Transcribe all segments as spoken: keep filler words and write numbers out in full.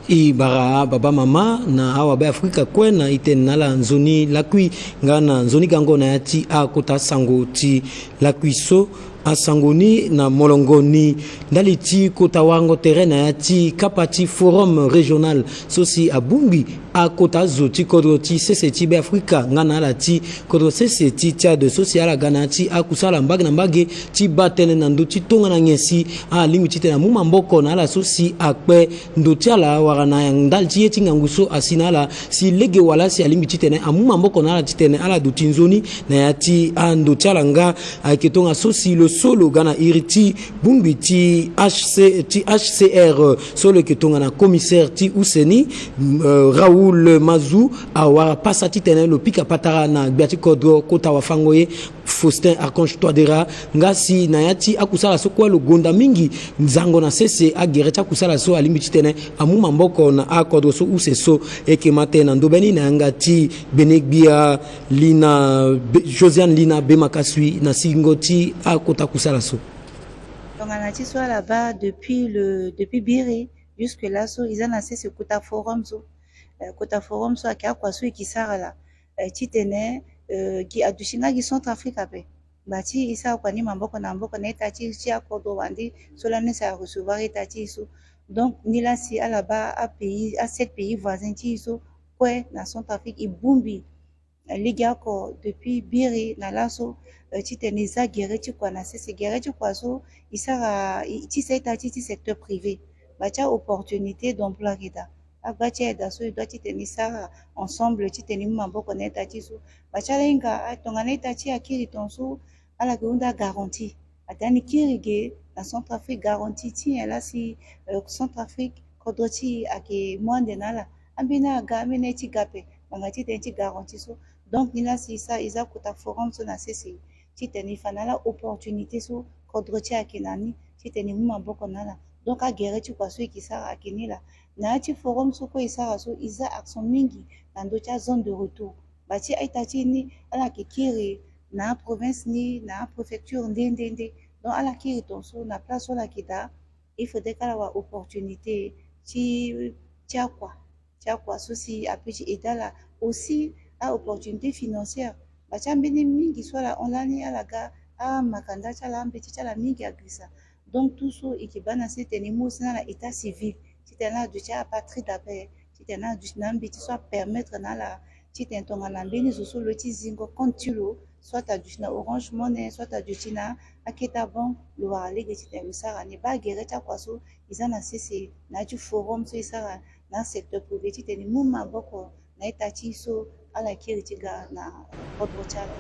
E bara baba mama na awa Beafrika kue na e tene na ala nzoni lakui nga na nzoni gango na ya ti akota sango ti lakui so. Asango ni na molongo ni ndali ti kota warango tere na ya ti kapa ti forum régional so si abongbi akota zo ti kodro ti sese ti Beafrika nga na ala ti kodro sese ti Tchad so si ala ga na ya ti akusala mbage na mbage ti baa tënë na ndö ti tongana nyen si alingbi titene amu maboko na ala so si akpe ndo ti ala wala na ndali ti ye ti ngangu so asi na ala si lege wala si alingbi titene amu maboko na ala titene ala duti nzoni na ya ti ando ti ala nga. Ayeke tongaso si lo so lo ga na iri ti bongbi ti H C, ti H C R so lo yeke tongana commissaire ti use ni, euh, Raoul Mazou awara pasa titene lo pika patara na gbia ti kodro kota wafango ye Faustin Archange Touadéra nga si na ya ti akusala so kue lo gonda mingi nzango na sese agere ti akusala so alingbi titene amu maboko na akodro so use so. E yeke ma tënë na ndö be ni na yanga ti gbene gbia Lina Be-, Josiane Lina Bemakasui na singo ti akota kusala so. Tongana ti so ala baa depuis le, depuis biri jusque là so e za na sese kota forum so. Eh, kota forum so ayeke akua so e ke sara laa, eh, titene, eh, gi aduti nga gi Centrafrique ape. Ngba ti e sara kua ni maboko na maboko na ita ti, ti akodro wande so lani si arecevoir ita ti e so. Donc ni laa si ala baa apays, asept pays voisins ti e so kue na Centrafrique e bongbi lege oko depuis biri na laso, eh, titene e za gere ti kua na sese. Gere ti kua so e sara, e, ti sa ita ti, ti secteur privé. Ngba ti aopportunité d'emploi ayeke daa. Agba ti aye daa so e doit titene e sara ensemble titene e mu maboko na ita ti e so. Ngba ti ala hinga, ah, tongana ita ti e akiri tongaso, ala yeke hunda garantie. Atene kiri ge na Centrafrique, garantie ti nyen laa si, euh, Centrafrique kodro ti e ayeke mu ande na ala. Ambeni aga, ambeni aye ti ga ape, ngbanga titene ti garantie so. Donc ni laa si e sa, e za kota forum so na sese titene e fa na ala opportunité so kodro ti e ayeke na ni titene e mu maboko na ala. Donc agere ti kua so e ke sara ayeke ni laa. Na ya ti forum so kue e sara so e za accent mingi na ndö ti azone de retour. Ngba ti a-ita ti e ni ala yeke kiri na aprovince ni, na apréfecture nde nde nde. Donc ala kiri tongaso na place so ala yeke daa, il faudrait k'ala wara opportunité ti, ti akua, ti akua so si apeut ti aider ala. Aussi aopportunité financière. Ngba ti ambeni mingi so ala hon lani, ala ga amakanda ti ala, ambeti ti ala mingi agrisa. Donc tout so e yeke baa na sese titene e mu aussi na ala état civil titene ala duti apatride ape, titene ala duti na ambeti so apermettre na ala titene tongana mbeni zo so lo ye ti zingo compte ti lo, soit aduti na Orange Money, soit aduti na akete banque, lo wara lege titene lo sara ni. Baa gere ti akua so e za na sese na ya ti forum so e sara na secteur privé titene e mu maboko na ita ti e so ala kiri ti ga na kodro ti ala.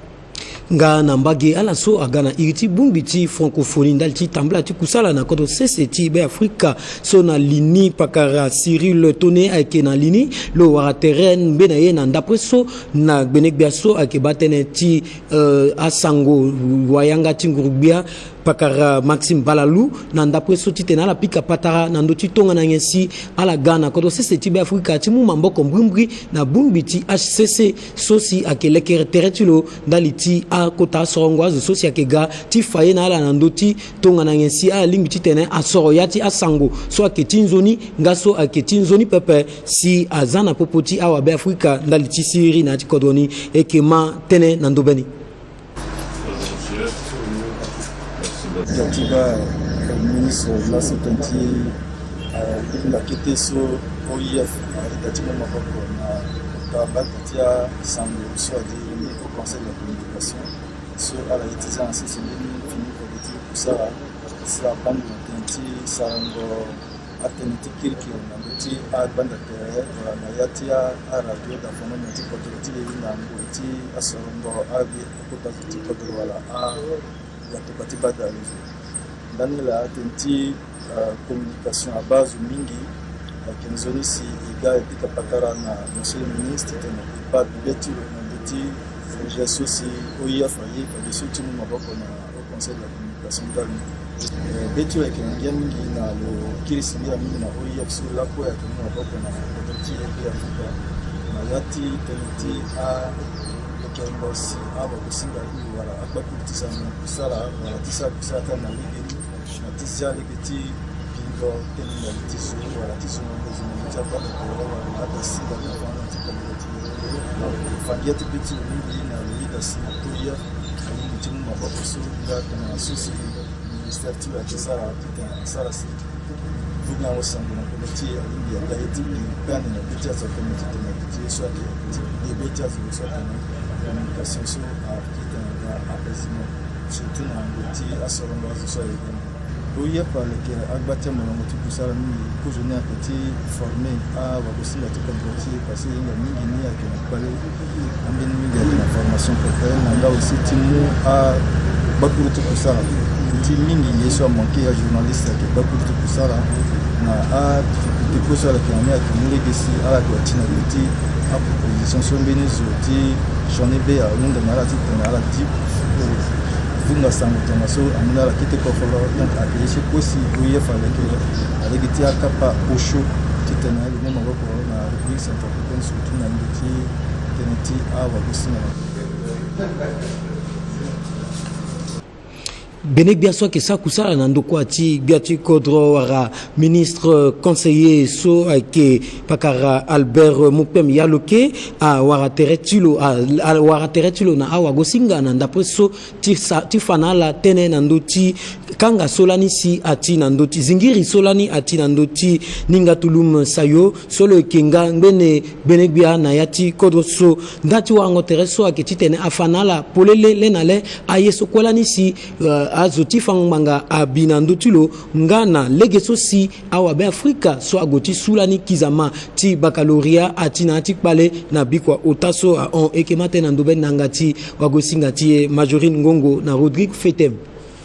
Nga na mbage ala so aga na iri ti bongbi ti francophonie ndali ti tambula ti kusala na kodro sese ti Beafrika so na li ni pakara Cyril Toné ayeke na li ni, lo wara tere ngbe na ye na ndapre so na gbenegbia so ayeke baa tënë ti, euh, asango wayanga ti nguru-gbia pakara Maxime Balalou na ndapre so titene ala pika patara na ndö ti tongana nyen si ala ga na kodro sese ti Beafrika ti mu maboko mbrimbri na bongbi ti H C C so si ayeke lekere tere ti lo ndali ti akota sorongo azo so si ayeke ga ti fa ye na ala na ndö ti tongana nyen si ala lingbi titene asoro ya ti asango so ayeke ti nzoni nga so ayeke ti nzoni pepe si aza na popo ti awa Beafrika ndali ti siriri na ya ti kodro ni. E yeke ma tënë na ndö be ni. Ita ti baa, eh, ministre laso tënë ti, eh, hunda kete so O I F, eh, ita ti mu maboko na kota bata ti asango so adi ni au Conseil de la Communication so ala ye ti za na sese mbeni fini kode ti kusala si abanda na tënë ti sarango atënë ti kirikiri na ndö ti agbanda tere wala na ya ti a, aradio d'environnement ti kodro ti e na ngoi ti asorongo agi akota zo ti kodro wala a, agbatuka ti bada aluzo. Ndani laa atënë ti, ah, communication abaa zo mingi. Ayeke nzoni si e ga e pika patara na monsieur le ministre titene e baa be ti lo na ndö ti projet so si O I F aye fade so ti mu maboko na Conseil de la Communication Italie. Eh, be ti lo ayeke na ngia mingi na lo kiri singila mingi na O I F so lakue ayeke mu maboko na kodro ti e Beafrika na ya ti tënë ti alekerengo si awagosinga mingi wala akpakuru ti sara na kusala wala ti sara kusala ti ala na lege ni na ti zia lege ti Tënë na li ti zo wala ti zo na ndozo na li ti abana tongana wala aga singa na fana na ti kongolo ti lo. Fa ngia ti be ti lo mingi na lo yeda si na to ya alingbi ti mu maboko so nga tongana so si ministère ti lo ayeke sara titene asara si. Vunga asango na kongolo ti e alingbi aga ye ti mbi kpale na be ti azo tongana titene ti ye so ayeke ti mbi be ti azo so atene communication so ayeke titene aga apaisement surtout na ngoi ti asorongo azo so ayeke. Oyefa leke agba ti amolongo ti kusala mingi, kozo ni ayeke ti forme awagosinga ti kondro ti e parce que e hinga mingi ni ayeke na kpale. Ambeni mingi ayeke na formation préférée na nga aussi ti mu agbakuru ti kusala. Ti mingi ye so amanke ajournaliste ayeke gbakuru ti kusala na adifficulté kue so ala yeke na ni ayeke mu lege si ala gue ti na gue ti aproposition so mbeni zo ti sioni be ahunda na ala titene ala di vunga sango tongaso amu na ala kete kofolo. Donc ayeke ye so kue si oyefa leke alege ti akapa osio titene lo mu maboko na République centrafricaine surtout na ndö ti tënë ti awagosinga na Gbene gbia so ayeke sara kusala na ndokua ti gbia ti kodro wala ministre conseiller so ayeke pakara Albert Mokpem Yaloke awara tere ti lo, a, awara tere ti lo na awagosinga na ndapre so ti sa, ti fa na ala tënë na ndö ti kanga so lani si ati na ndö ti zingiri so lani ati na ndö ti Ninga Tulum Sayo so lo yeke nga ngbene gbene gbia na ya ti kodro so. Nda ti warango tere so ayeke titene afa na ala polele le na le aye so kue lani si, eh, azo ti fango ngbanga abi na ndö ti lo nga na lege so si awabe Afrika so ague ti su lani kizama ti baccalauréat ati na ya ti kpale na bikua ota so ahon. E yeke ma tënë na ndö be nanga ti wagosinga ti e Majorine Ngongo na Rodrigue Fetem.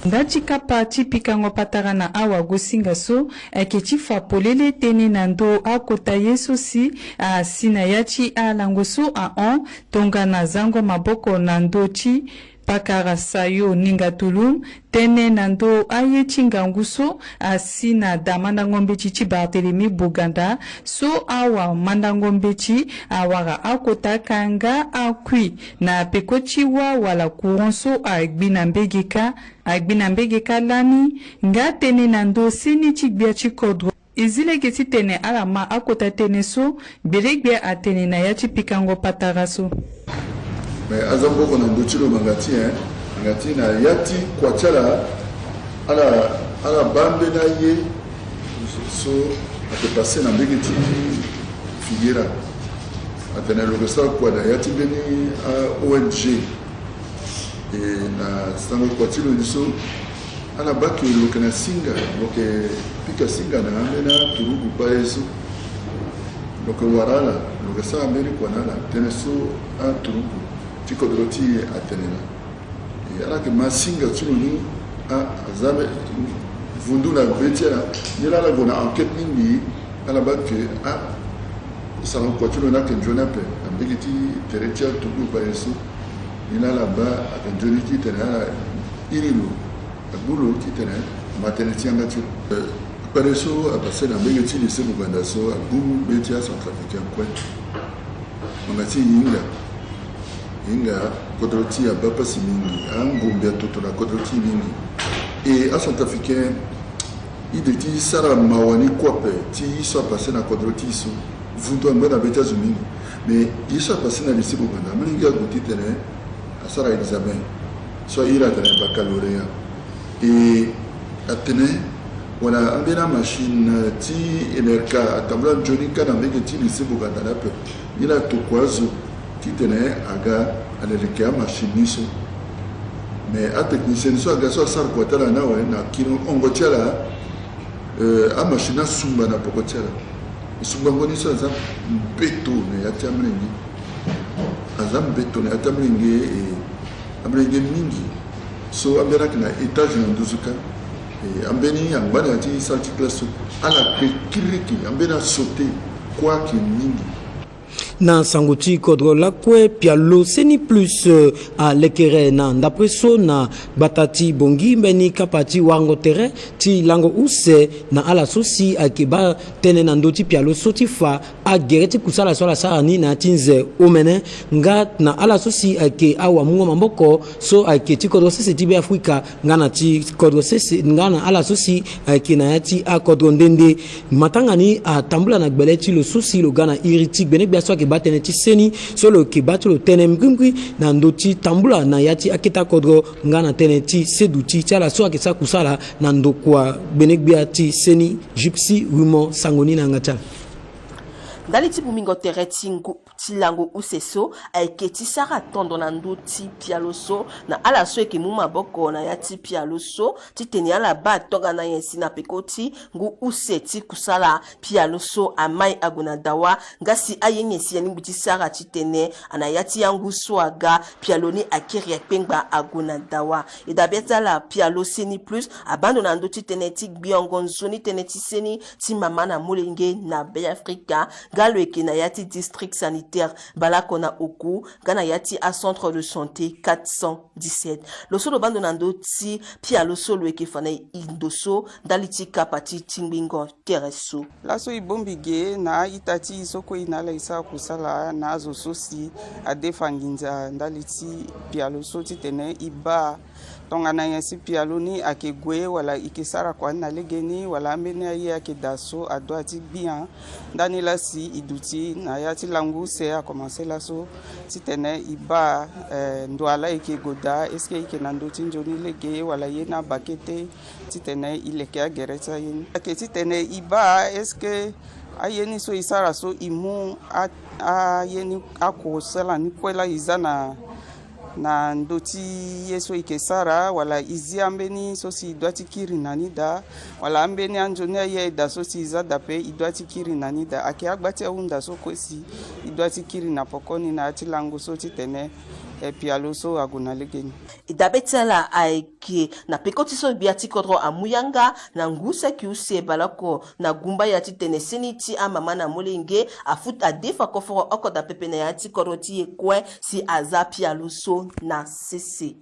Nda ti kapa ti pikango patara na awagosinga so ayeke ti fa polele tënë na ndö akota ye so si asi na ya ti alango so ahon tongana zango maboko na ndö ti pakara Sayo Ninga Tulum, tënë na ndö aye ti ngangu so asi na da mandango mbeti ti Barthélemy Boganda so awamandango mbeti awara akota ka nga akui na peko ti wâ wala courant so agbi na mbege kâ. Agbi na mbege kâ lani nga tënë na ndö seni ti gbia ti kodro. E zi lege titene ala ma akota tënë so gbelegbe atene na ya ti pikango patara so. Me aza maboko na ndö ti lo ngbanga ti e, ngbanga ti na ya ti kua ti ala, ala, ala bâ ambeni aye so ayeke passé na mbege ti Figueira. Atene lo yeke sara kua na ya ti mbeni a-O N G. E na sango kua ti lo ni so, ala bâ ke lo yeke na singa, lo yeke pika singa na ambeni aturugu kpale so. Lo yeke wara ala, lo yeke sara mbeni kua na ala, tënë so aturugu ti kodro ti e atene laa. E ala yeke ma singa ti lo ni, a, aza vundu na be ti ala, ni laa ala gue na enquête mingi, ala bâ ke, a, sango kua ti lo ni ayeke nzoni ape, na mbege ti tere ti aturugu kpale so. Ni laa ala bâ ayeke nzoni titene ala iri lo, agbu lo titene ama tënë ti yanga ti lo. Eh, kpale so apassé na mbege ti lycée Boganda so agbu be ti acentrafricain kue. Ngbanga ti e hinga, e hinga, kodro ti e abâ pasi mingi, angombe atoto na kodro ti e mingi. E acentrafricain, e de ti sara mawa ni kue ape ti ye so apassé na kodro ti e so. Vundu angba na be ti azo mingi. Mais ye so apassé na lycée Boganda, amolenge ague titene asara examen so a iri atene baccalauréat. E atene wala ambeni amachine ti Enerca atambula nzoni kâ na mbege ti lycée Boganda ni ape. Ni laa atokua azo titene aga ala leke amachine ni so. Mais atechnicien ni so aga so asara kua ti ala ni awe na kiri hongo ti ala, eh, amachine asungba na poko ti ala. Sungbango ni so aza mbeto na ya ti amolenge. Aza mbeto na ya ti amolenge, e, amolenge mingi. So ambeni ayeke na étage na nduzu kâ. E, ambeni angba na ya ti salle ti classe so. Ala kpe kirikiri, ambeni asauté kue ayeke mingi. Na sango ti kodro lakue, pialo Seni Plus, eh, alekere na ndapre so na gbata ti Bangui mbeni kapa ti warango tere ti lango use na ala so si ayeke baa tënë na ndö ti pialo so ti fa agere ti kusala so ala sara ni na ya ti nze omene, nga na ala so si ayeke awamungo maboko so ayeke ti kodro sese ti Beafrika, nga na ti kodro sese, nga na ala so si ayeke na ya ti akodro nde nde. Matanga ni atambula na gbele ti lo so si lo ga na iri ti gbenegbia so ayeke baa tënë ti seni, so lo yeke baa ti lo tënë mbrimbri na ndö ti tambula na ya ti akete akodro, nga na tënë ti seduti ti ala so ayeke sara kusala na ndokua gbenegbia ti seni. Gypsy Rimo, sango ni na yanga ti ala. Ndali ti bongbingo tere ti ngu ti lango use so ayeke ti sara tondo na ndö ti pialo so na ala so eke mu maboko na ya ti pialo so, titene ala baa tongana nyen si na peko ti ngu use ti kusala, pialo so amai ague na dawa, nga si aye nyen si alingbi ti sara titene na ya ti angu so aga, pialo ni akiri akpengba ague na dawa. E dabe ti ala, pialo Seni Plus abaa ndo na ndö ti tënë ti gbiongo nzoni tënë ti seni ti mama na molenge na Beafrika, nga lo yeke na ya ti district sanitaire Balako na Oku, nga na ya ti acentre de santé quatre cent dix-sept. Lo so lo baa ndo na ndö ti pialo so lo yeke fa na e ndo so ndali ti kapa ti tingbingo tere so. Laso e bongbi ge na a-ita ti e so kue e na ala e sara kusala na azo so si adefa nginza ndali ti pialo so titene e baa tongana nyen si pialo ni ayeke gue wala e yeke sara kua ni na legeni wala ambeni aye ayeke daa so adoit ti gbia. Ndani laa si e duti na ya ti lango use akomanse laso titene e baa, eh, ndo ala e yeke gue daa, est-ce que e yeke na ndö ti nzoni lege wala ye ni abaa kete titene e leke agere ti aye ni? Ayeke titene e baa est-ce que aye ni so e sara so e mu a, aye ni akusala ni kue laa e za na na ndö ti ye so e yeke sara, wala e zi ambeni so si e doit ti kiri na ni daa, wala ambeni anzoni aye daa so si e za daa pe e doit ti kiri na ni daa. Ayeke agba ti ahunda so kue si e doit ti kiri na poko ni na ya ti lango so titene, eh, pialo so ague na legeni. E dabe ti ala ayeke na peko ti so gbia ti kodro amu yanga na ngu saki use baleoko na gumbaya titene seni ti amama na molenge afu, adefa koforo oko daa pepe na ya ti kodro ti e kue si aza pialo so na sese.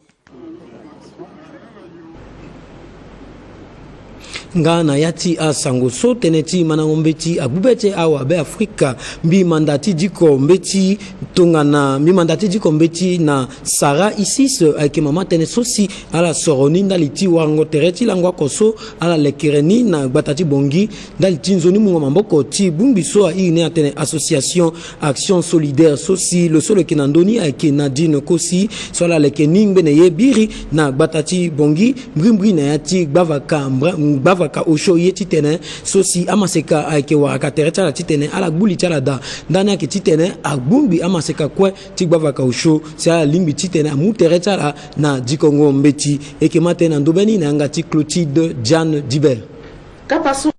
Nga na ya ti asango so tënë ti mandango mbeti agbu be ti awa Beafrika, mbi manda ti diko mbeti tongana mbi manda ti diko mbeti na Sarah Isis, ayeke mama tënë so si ala soro ni ndali ti warango tere ti lango oko so ala lekere ni na gbata ti Bangui ndali ti nzoni mungo maboko ti bongbi so airi ni atene Association Action Solidaire, so si lo so lo yeke na ndö ni ayeke Nadine Kosi, so ala leke ni ngbene ye biri na gbata ti Bangui, mbrimbri na ya ti gbavaka mbra-, gbavaka osio ye titene so si amaseka ayeke waraka tere ti ala titene ala gbu li ti ala daa. Ndani ayeke titene agbongbi amaseka kue ti gbavaka osio si ala lingbi titene amu tere ti ala na dikongo mbeti. E yeke ma tënë na ndö be ni na yanga ti Clotilde Diane Dibel. Kapa so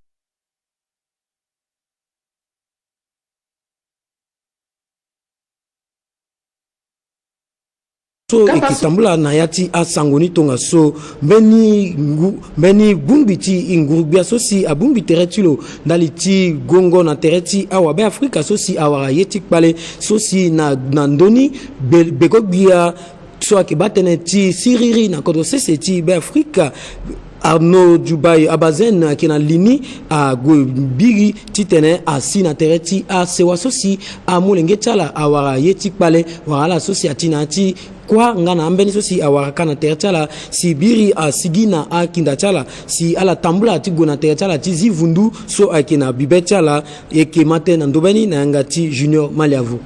so e yeke tambula na ya ti asango ni tongaso, mbeni ngu-, mbeni bongbi ti e nguru-gbia so si abongbi tere ti lo ndali ti gongo na tere ti awa Beafrika so si awara ye ti kpale so si na, na ndö ni gbe-, gbeko-gbia so ayeke baa tënë ti siriri na kodro sese ti Beafrika, Arnaud Djoubaye Abazène ayeke na li ni ague biri titene asi na tere ti asewa so si amolenge ti ala awara ye ti kpale, wala ala so si ati na ya ti kuâ nga na ambeni so si awara ka na tere ti ala, si biri asigi na akinda ti ala si ala tambula ti gue na tere ti ala ti zi vundu so ayeke na bibe ti ala. E yeke ma tënë na ndö be ni na yanga ti Junior Maliavo.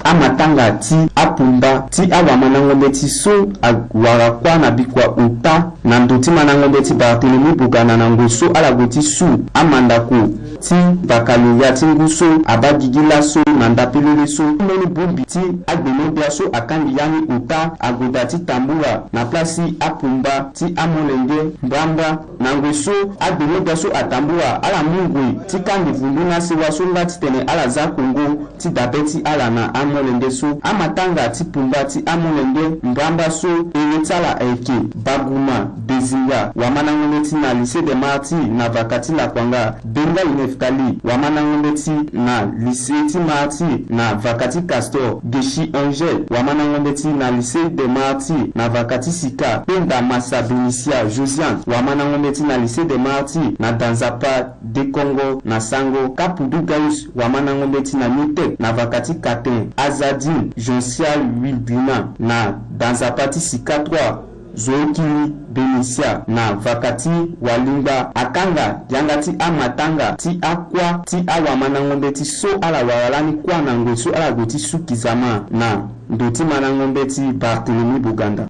Amatanga ti apumba ti awamandango mbeti so awara kuâ na bikua ota na ndo ti mandango mbeti Barthélemy Bogana na ngoi so ala gue ti su amandako ti vaka lo ya ti ngu so abaa gigi laso na ndapelele so. Mbeni bongbi ti agbenyogbia so akangbi ya ni ota ague daa ti tambula na place ti apumba ti amolenge mbrambra. Na ngoi so agbenyogbia so atambula, ala mu ngoi ti kangbi vundu na asewa so nga titene ala za kongo ti dabe ti ala na anu. amolenge so, amatanga ti pumba ti amolenge mbramba so ere ti ala ayeke Baguma Bezinga, wamandango mbeti na Lycée des Martyrs na vaka ti Lakuanga, Bengali Neftali, wamandango mbeti na Lycée ti Martyrs na vaka ti Castor, Geshi Angèle, wamandango mbeti na Lycée des Martyrs na vaka ti Sika, Penda Masa Benicia Josiane, wamandango mbeti na Lycée des Martyrs na Danzapa Dekongo na Sango, Kapudu Gaius, wamandango mbeti na Newtech na vaka ti Katen, Azadine Jean-Cial Wilbrina na Danzapa ti Sika trois, Zookili Benicia na vaka ti Walingba, akanga yanga ti amatanga ti akua ti awamandango mbeti so ala wara lani kua na ngoi so ala gue ti suki zama na ndo ti mandango mbeti Barthélemy Boganda.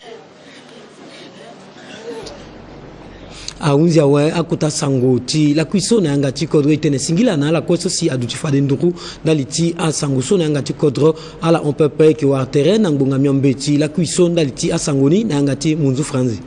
Ahunzi awe akota sango ti lakui so na yanga ti kodro. E tene singila na ala kue so si aduti fade nduru ndali ti asango so na yanga ti kodro. Ala hon pepe e yeke wara tere na ngbonga miombe ti lakui so ndali ti asango ni na yanga ti munzu franzi.